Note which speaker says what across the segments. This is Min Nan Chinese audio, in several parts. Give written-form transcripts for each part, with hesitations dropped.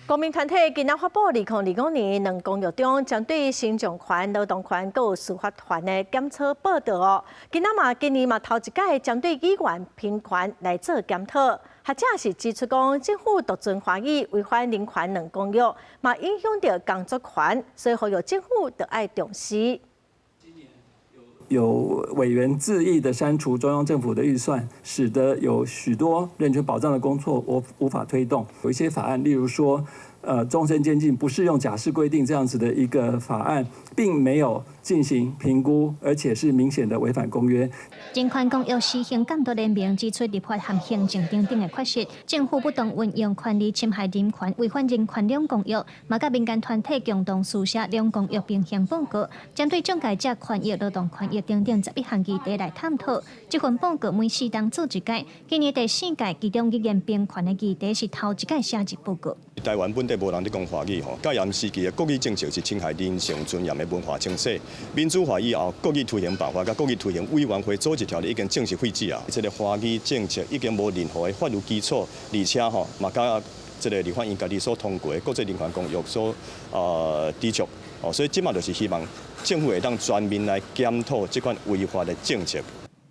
Speaker 1: 公民團體今仔發布2025年兩公約中，針對身障權、勞動權閣有司法權的檢討報告哦。今仔嘛今年嘛頭一擺針對語言平權來做檢討，學者是指出講，政府獨尊華語違反人權兩公約，嘛影響著工作權，所以呼籲政府著愛重視。
Speaker 2: 有委員恣意的刪除中央政府的預算，使得有許多人權保障的工作無法推動。有一些法案，例如說，終身監禁不適用假釋規定這樣子的一個法案，並沒有進行評估，而且是明顯的違反公約。
Speaker 3: 人權公約施行監督聯盟指出，立法和行政等等的缺失，政府不當運用權力侵害人權、違反人權兩公約，嘛佮民間團體共同書寫兩公約平衡報告，針對障礙者權益、勞動權益等等11項議題來探討。這份報告每4冬做一擺，今年第四屆，其中語言平權的議題是頭一擺寫入報告。
Speaker 4: 台灣本地無人咧講華語吼，戒嚴時期的國語政策是侵害人性尊嚴的文化清洗。民主化以後，國語推行辦法佮國語推行委員會組織條例已經正式廢止啊。這个華語政策已經無任何的法律基礎，而且吼嘛佮這个立法院家己所通過的國際人權公約所抵觸哦，所以這馬就是希望政府會當全面來檢討這款違法的政策。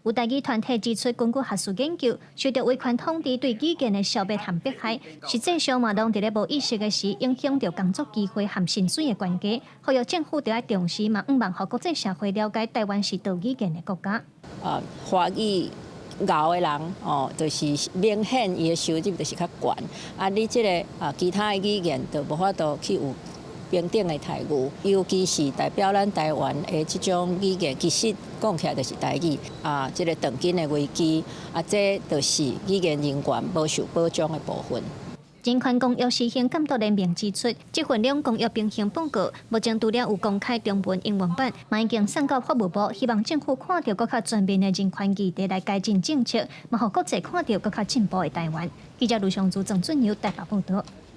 Speaker 3: 有台語團體指出，根據學術研究，受著威權統治對語言的消滅和迫害，實際上嘛攏佇咧無意識的時，影響著工作機會和薪水的懸低。呼籲政府著愛重視，嘛向望予國際社會了解台灣是多語言的國家。
Speaker 5: 啊，華語𠢕的人哦，就是明顯伊的收入就是較懸。啊，你這个啊，其他的語言就無法度去有平等的待遇，尤其是代表咱台灣的這種語言，其實講起來就是台語啊，這个斷根的危機啊，這就是語言人權無受保障的部分。
Speaker 3: 人權公約施行監督聯盟指出，這份兩公約平衡報告目前除了有公開中文、英文版，嘛已經送到法務部，希望政府看著閣較全面的人權議題來改進政策，嘛予國際看著閣較進步的台灣。記者盧尚祖、鄭俊友台北報道。